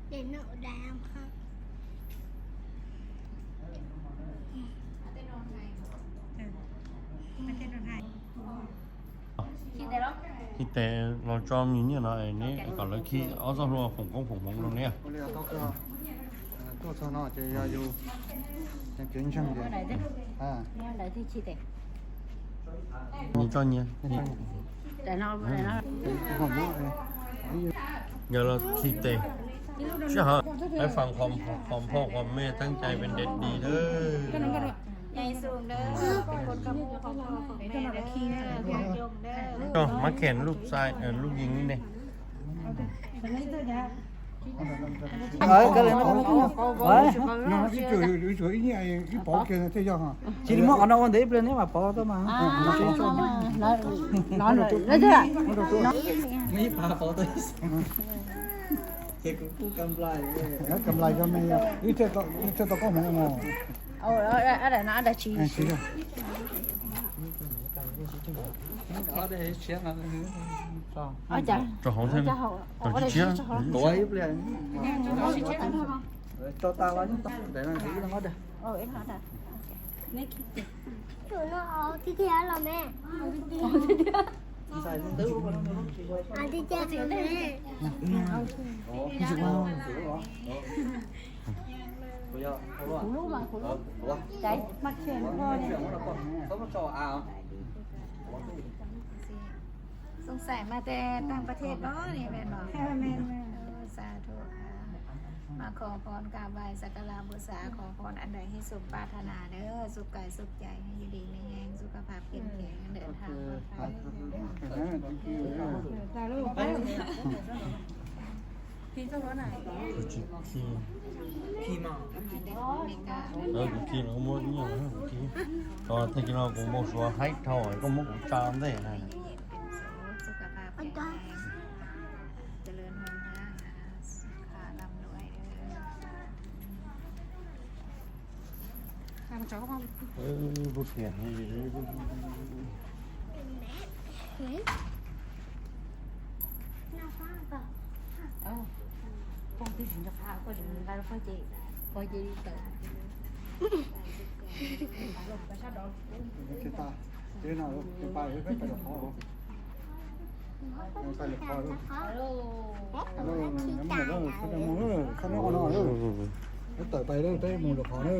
Để nó đàm hả? Khi tes los tso mis nyiaj no neb kom lawv khi ob txoj hlua foom koob foom hmoov rau neb. Nyiaj tso nyiaj. Yog los khi tes sij hawm hais fas qhov phom qhov mej teeb cai pes ntes dis lawm. Mab khen lub xai lub yees li ne. Tsis li muab qhov no ua ntawd ib pliag neb mam pov tau mas. Kam lais rau me, ib txhia tau koob hmoov mus. Rau hauv thiab, rau tshiab tshiab. Xoo xais mas tes taagประเทศ no ne, men no. Sa thu. มาขอพรกราบไหว้สักการะบูชา ขอพรอันใดให้สมปรารถนาเด้อ สุขกายสุขใจ ให้อยู่ดีมีแรง สุขภาพเข้มแข็ง เดินทางปลอดภัย Kuv khi no muab ib nyuag kuv khi. Tag kis no kuv npau suav haib dhau, koj muab kuv tsa ntej na. Tawm pais peb mus lwm qhov na.